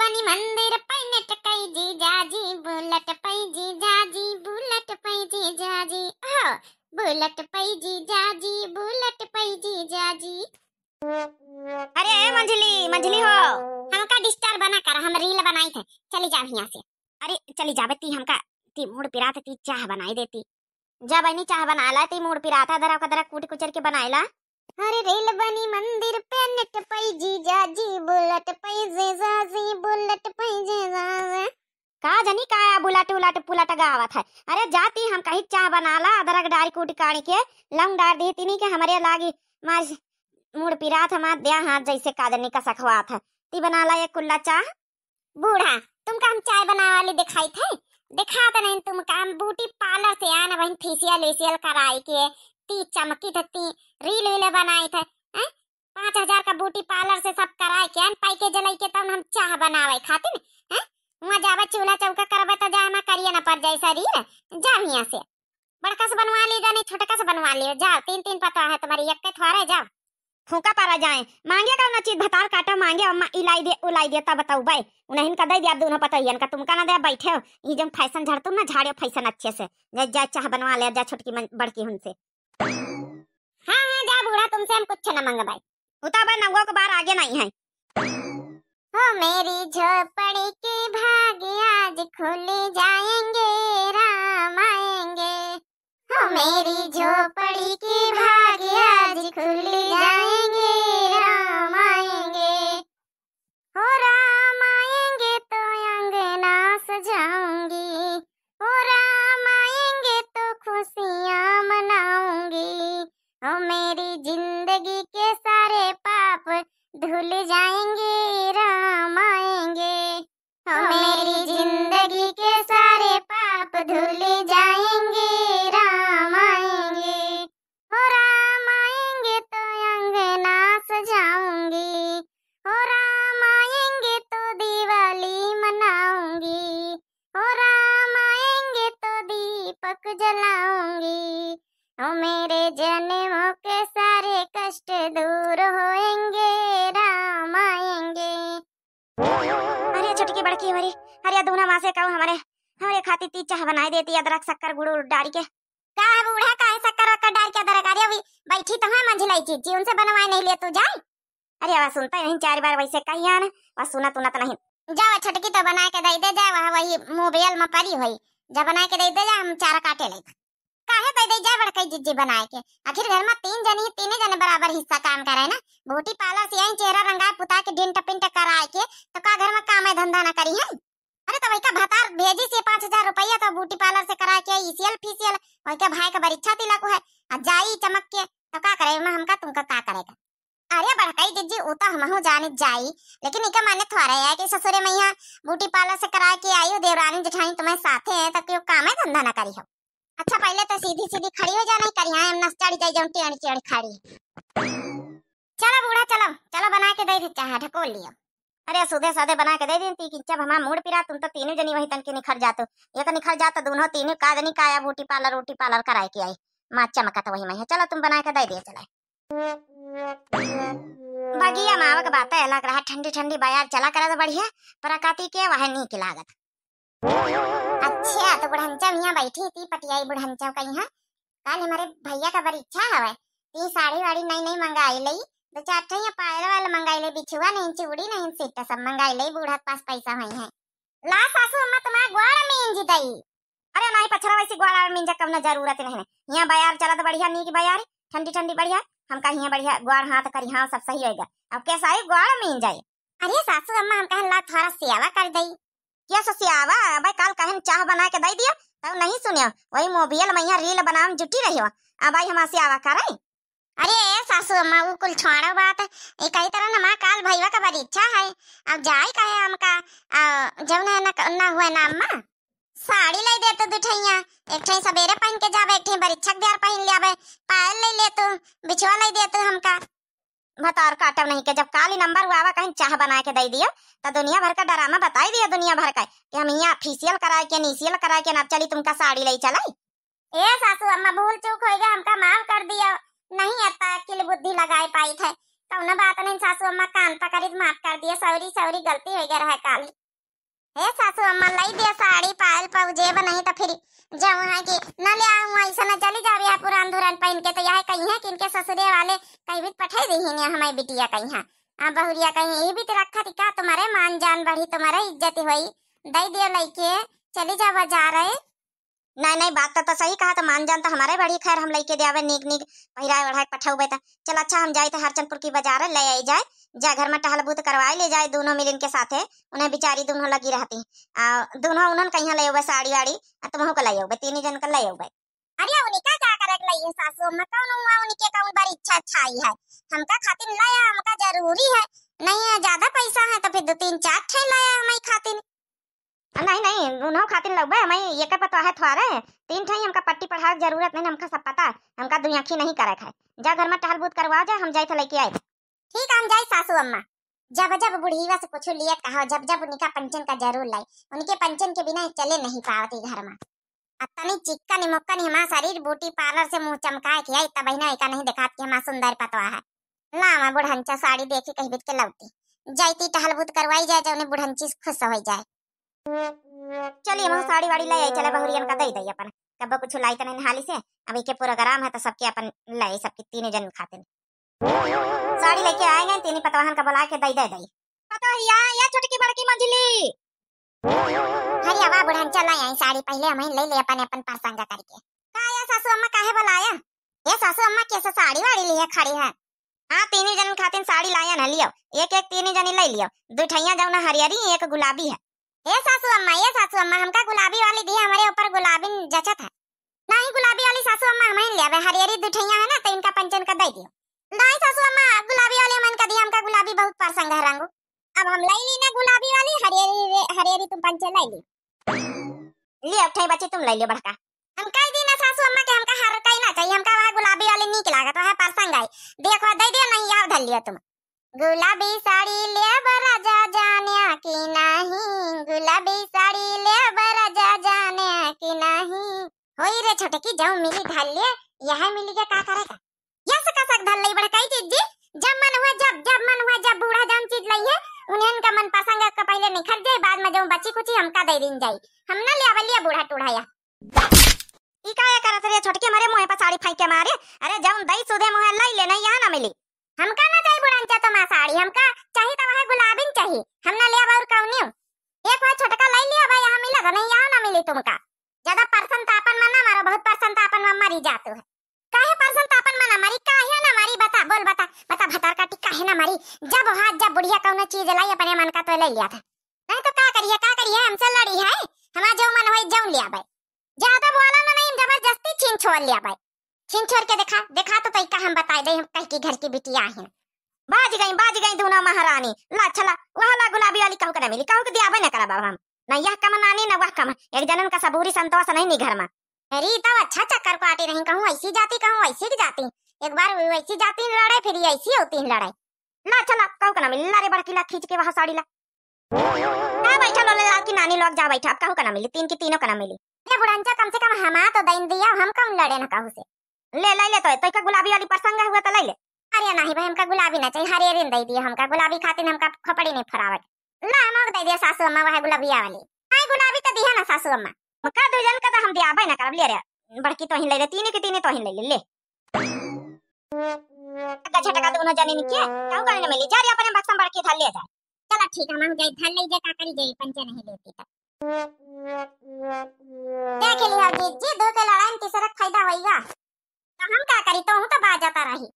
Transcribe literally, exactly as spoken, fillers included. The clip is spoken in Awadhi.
मंदिर पे नटकई जीजाजी, बुलेट पे जीजाजी, बुलेट पे जीजाजी, हो, बुलेट पे जीजाजी, बुलेट पे जीजाजी। अरे ए मंझली, मंझली हो, हमका disturb ना कर, हम reel बनाई थे, चली जाओ यहाँ से। अरे चली जाबे ती, हमका ती मूड़ पिरात, ती चाह बनाई देती। जा बहिनी, चाह बना ला, ती मूड़ पिरात है, दरा का दरा कूट कुचर के बनाए ला। अरे रेल बनी मंदिर पे नटपई जीजाजी, बुलेट पे जीजाजी, बुलेट पे जीजाजी। का जनी का बुलेट उलट पुलट गावत है। अरे जाती हम कही चाह बना ला, अदरक डारी कूट काढ़ के लौंग डार दी तीनी के हमरे लागी मार मूड़ पिरात हमार द्या हाथ जैसे का जनी का सखवात है। ती बना ला एक कुल्ला चाह। बूढ़ा, तुमका हम चाय बनावे वाली दिखाई थे? दिखात नहीं तुमका, हम beauty parlour से आन बहिन, facial वेशियल कराई के, ती चमकी थे, ती reel वील बनाई थे, हैं? पाँच हजार का beauty parlour से सब कराई के आन, package लई के तब हम चाह बनावे खातिर, हैं? वहाँ जावे चूल्हा चौका करबे तो जाए, हमार करिए ना पड़ जाए शरीर, जा हियाँ से। बड़का से बनवा ली जानी, छोटका से बनवा लियो, जाओ, तीन तीन पतोह है तुम्हारी, एक के थोड़े, जाओ। फूंका परा जाए, मांगे कौनो चीज भतार काटो, मांगे अम्मा इलाई दे, उलाई दे, तब बताऊ बे, उन्हें का दे दिया दोनों पतोहियन का, तुमका ना दे, बैठे हो, ये जो fashion झाड़ तुम ना झाड़ियो fashion अच्छे से, जा, जा चाह बनवा ले, जा छोटकी मन-, बड़की हुन से। हाँ, हाँ, जा बूढ़ा, तुमसे हम कुछ न मंगबाई। उता बे नौवा के बार आगे नहीं है। हो मेरी झोपड़ी के भाग आज खुल जाएंगे, राम आएंगे। हो मेरी झोपड़ी के भाग आज खुल जाएंगे, राम आएंगे। हो राम आएंगे तो अंगना सजाऊंगी, हो राम आएंगे तो खुशियाँ मनाऊंगी। हो मेरी जिंदगी के सारे पाप धुल जाएंगे, राम आएंगे। हो मेरी जिंदगी के सारे पाप धुल जाएंगे, राम आएंगे। हो राम आएंगे तो अंगना सजाऊंगी, हो राम आएंगे तो दिवाली मनाऊंगी, हो राम आएंगे तो दीपक जलाऊंगी। हो मेरे जन्मों के सारे कष्ट दूर होएंगे, राम आएंगे। अरे छोटकी बड़की हमारी, अरे दूना माँ से कहू हमारे, हमारे खातिर ती चाह बनाई देती अदरक शक्कर गुड़ उड़ डारी के। का है बूढ़ा, का है शक्कर वक्कर डारी के अदरक? अरे अभी बैठी तो है मंझिलाई जीजी, उनसे बनवाए नहीं ले तू जाए। अरे वह सुनता ही नहीं, चार बार वैसे कही है ना, वह सुनत उनत नहीं। जा वह छोटकी तो बनाए के दे दे, जा वह वही मोबाइल में परी हुई, जा बनाए के दे दे, जा हम चारा काटे ले। काहे दे दे जाए बड़कई जिज्जी बनाए के? आखिर घर में तीन जनी, तीने जने बराबर हिस्सा काम करे ना। ब्यूटी पार्लर से आई चेहरा रंगाए पुता के डिंट पिंट कराए के, तो का घर में काम है धंधा ना करी है? अरे तो वही का भतार भेजी से पाँच हजार रुपया तो ब्यूटी पार्लर से कराए के आई, इसियल फीसियल, वही का भाई का बरीक्षा तिलक है, आ जाई चमक के, तो का करे में हमका तुमका का करेगा? अरे बड़कई जिज्जी, ऊ तो हमहू जानित जाई, लेकिन इका माने थोड़ा है कि ससुरे मैया ब्यूटी पार्लर से करा के आई हो, देवरानी जेठानी तुम्हें साथे हैं, तब क्यों काम है धंधा ना करी हो। अच्छा पहले तो सीधी सीधी खड़ी हो जा, नहीं करी हाँ हम नस चढ़ी जाई जौन टेढ़ टेढ़ खड़ी। चलो बूढ़ा चलो, चलो बना के दे दे चाह ढकोल लियो। अरे सुधे साधे बना के दे दी ती कि जब हमार मूड पिरा तुम तो तीनों जनी वही तन के निखर जातो, ये तो निखर जातो दोनों तीनों का जनी काया ब्यूटी पार्लर ब्यूटी पार्लर कराए के आई, माँ चमकत वही में है। चलो तुम बना के दे दिए चला। बगिया मावक बात अलग रहा, ठंडी ठंडी बयार चला करत बढ़िया, प्रकृति के वह नीक लागत। अच्छा, तो बुढ़ंचा मियाँ बैठी थी, पटियाई बुढ़ंचा कही है, काल हमारे भैया का परीक्षा हवे, ती साड़ी वाड़ी नई नई मंगाई लई, दो चार ठे यहाँ पायल वायल मंगाई लई, बिछुआ नहीं, चूड़ी नहीं, सेट सब मंगाई लई, बूढ़ा के पास पैसा होई है। ला सासू अम्मा तुम्हारा ग्वाड़ मींज दई। अरे नाही पछरा वैसी ग्वाड़ आड़ मींजा कवनो जरूरत नहीं है। यहाँ बयार चलत बढ़िया, नीक बयार, ठंडी ठंडी बढ़िया। हमका यहाँ बढ़िया ग्वाड़ हाथ करी, हाँ सब सही होएगा। अब कैसा ही ग्वाड़ मींज जाए। अरे सासू अम्मा हम कहन ला थोड़ा सेवा कर दई। क्या सो सेवा? भाई काल कहन चाह बना के दे दिया, तब नहीं सुनियो। वही मोबियल मैया रील बनावे में जुटी रही हो। अब भाई हमार सेवा करे। अरे ए सासू अम्मा, ऊ कुल छोड़ो बात। ई कही तरह न माँ काल भईवा का परीक्षा है, अब जाई कहे हमका, आ, जौन है न, न हुए ना अम्मा। साड़ी ले दे तू दुठैया, एक ठे सबेरे पहन के जाबे, एक ठे परीक्षा के द्यार पहन लियाबे, पायल ले ले तू, बिछुआ ले दे तू हमका। भतार काटब नहीं के, जब काली नंबर हुआ कहीं चाह बना के दे दियो, तो दुनिया भर का डरामा बताई दियो दुनिया भर का कि हम यहाँ फेशियल कराए के, नीशियल कराए के, ना चली तुमका साड़ी ले चलाई। ए सासू अम्मा, भूल चूक होइगा, हमका माफ कर दियो। नहीं अत्ता अकिल बुद्धि लगाए पाई थे। कौनो बात नहीं सासू अम्मा, कान पकड़ी त माफ कर दिया, सॉरी सॉरी, गलती होइ गै रहा काल। हे सासू अम्मा, लई दिया साड़ी, पायल, पाउजेब, नहीं तो फिर जब है कि न ले आऊँ, ऐसा न चली जावे यहाँ पुरान धुरान पहन के, तो यह कहीं है कि इनके ससुरे वाले कहीं भी पठाई दी ने हमारी बिटिया कहीं है। आ बहुरिया कहीं यही भी तो रखा थी का, तुम्हारे मान जान बढ़ी, तुम्हारे इज्जत होई, दई दियो लइके, चली जा बाजार है। नहीं, नहीं, बात तो, तो सही कहा, तो मान जान तो हमारे बढ़ी। खैर, हम लइके दे आवे नीक, नीक पहिराए ओढ़ाए के पठौबे त। चल अच्छा, हम जाई त हरचंदपुर की बाजार ले आई जाए, जा घर में टहल बूत करवाई ले जाए, दोनों मिलिन के साथे, उन्हें बिचारी दोनों लगी रहती। आ, दोनों उन्हन कहीं ले अउबे साड़ी वाड़ी, आ तुमहू के ले अउबे, तीन जन के ले अउबे। अरे, उनका का करे के लइए सासू अम्मा, कौन हुआ उनके, कौन बड़ी इच्छा छाई है, हमका खातिर ले आ, हमका जरूरी है, नहीं है, ज्यादा पैसा है तो फिर दो तीन चार ठे ले आ हमारी खातिर। आ, नहीं, नहीं, उन्हों खातिर लउबे, हमारी एक पतवा है थोड़े, तीन ठे ही, हमका पट्टी पढ़ावे के जरूरत नहीं, हमका सब पता है, हमका दुई आँखी नहीं करे के है। जा घर में टहल बूत करवा जा, हम जाए थे लइके आए। ठीक है, हम जाए सासू अम्मा। जब जब बुढ़ीवा से कुछ लिए कहो, जब जब उनका पंचन का जरूर लाई, उनके पंचन के बिना चले नहीं पावती घर में। अतनी चिक्कन मुक्कन हमार शरीर ब्यूटी पार्लर से मुंह चमकाए के आई, तब ना एका नहीं देखात कि हमार सुंदर पतवा है। लावा बुढ़ंचा साड़ी देखी कही बिट के लौटी। जाइती टहल बूत करवाई जाए, जौने बुढ़ंची से खुश हो जाए। चलिए, हम साड़ी वाड़ी ले आई, चले बहुरियन का दे दई अपन। कब कुछ लाई त नहीं हाली से, अब एके प्रोग्राम है तो सबके अपन ले आई, सबके तीनों जन खातिर। साड़ी लेके आए गए, तीनी पतवाहन का बुला के दे दे दई। पतोहिया, या छोटकी बड़की मंझली। अरे आवा बुढ़न, चला आई साड़ी, पहले हम ले ले अपन, अपन प्रसंग करके। का या सासू अम्मा काहे बुलाया? ये सासू अम्मा कैसे साड़ी वाड़ी लिए खड़ी है? हाँ, तीनी जन खातिर साड़ी लाया ना, लियो, एक एक तीनी जनी ले लियो, दो ठैया जौना हरियरी, एक गुलाबी है। ए सासू अम्मा, ए सासू अम्मा, हमका गुलाबी वाली दिया, हमारे ऊपर गुलाबी जचत है। नहीं गुलाबी वाली सासू अम्मा, हम ही ले आवे, हरियरी दुठैया है ना, तो इनका पंचन का दे दियो। नहीं सासू अम्मा, गुलाबी वाली हम इनका दिया, हमका गुलाबी बहुत पसंद है रंगू। अब हम ले ली ना गुलाबी वाली, हरियरी रे, हरियरी तुम पंचे ले ली। ले अब ठे बच्ची तुम ले लियो बड़का। हम कह दी ना सासू अम्मा के हमका हर कहीं ना चाहिए, हमका वह गुलाबी वाली नीक लागत, वह पसंद आई। देखो दे दियो, नहीं यहाँ धर लियो तुम। गुलाबी साड़ी लेब राजा जान्या कि नहीं, गुलाबी साड़ी लेब राजा जान्या कि नहीं। होई रे छोटकी, जाऊ मिली धर ले, यह मिली के का करेगा? यस कसक धर लई बड़काई जिज्जी, जब मन हुआ जब, जब मन हुआ जब, बूढ़ा जौन चीज लई है, उन्हें का मन पसंद का पहले निखर जाए, बाद में जौन बची कुची हमका दे दिन जाई, हम ना ले आवलिया बूढ़ा टूढ़ा या। ई का ये करत रे छोटकी, मरे मुँह पर साड़ी फेंक के मारे। अरे जौन दई सुधे मुँह लई ले, नहीं यहाँ ना मिली। हमका ना चाही बुढ़ंचा तुम्हार साड़ी, हमका चाही तो वह गुलाबिन चाही, हम ना लेब और कौनियो। एक वह छोटका लई लिया भाई, यहाँ मिला था नहीं, यहाँ ना मिली तुमका। ज्यादा परसन तापन में ना मारो, बहुत परसन तापन में मरी जातू है। काहे परसन तापन में ना मरी, काहे ना मरी, बता, बोल बता, बता भतार काटी काहे ना मरी। जब हाथ जब बुढ़िया कौनो चीज लाई अपने मन का तो ले लिया था, नहीं तो का करिए, का करिए, हमसे लड़ी है, हमार जो मन होई जौन लिया भाई। ज्यादा बोला ना, नहीं जबरदस्ती छीन छोड़ लिया भाई। छीन छोड़ के देखा, देखा तो तैका हम बताए दे, हम कह की घर की बिटिया हैं। बाज गई, बाज गई दोनों महारानी। ला चला, वह ला गुलाबी वाली कहू के ना मिली, कहू के दिया ना करब अब हम। ना यह कम नानी, ना वह कम। एक जनन का सबूरी संतोष नहीं नी घर में। अरे तब अच्छा चक्कर काटी नहीं, कहूँ ऐसी जाती, कहूँ ऐसी की जाती। एक बार वैसी जाती लड़े, फिर ऐसी होती लड़ाई। ला चला, कहू के ना मिली, ला रे बड़की ला खींच के वह साड़ी ला। जा बैठा लोले लाल की नानी लोग, जा बैठा, अब कहू का ना मिली, तीन की तीनों का ना मिली। अरे बुढ़ंचा, कम से कम हमा तो दइन दिया, हम कौन लड़े ना कहू से। ले, ले, ले, तो, तो का गुलाबी वाली पसंद हुआ तो ले ले। अरे नहीं भाई, हमका गुलाबी ना चाहिए, हरियरी दे दिया हमका, गुलाबी खातिर हमका खोपड़ी नहीं फरावत। ला, हम दे दिया सासू अम्मा वह गुलाबिया वाली। नहीं गुलाबी तो दिया ना सासू अम्मा। मका दो जन का तो हम दिया भाई ना करब, ले रे, बड़की तो ही ले ले, तीनों की तीनों तो ही ले ले, ले। का झटका दोनों जने निके, कहू करे न मिली, जा रे अपने बक्सा में बड़की धर ले जा। चला ठीक है, हम जाई धर ले जा, का करी जाई, पंचे नहीं लेती तब। देख लिया जीजी, दो के लड़ाई में तीसरा फायदा होइगा। तो हम का करी, तो हूँ तो बाजता रही।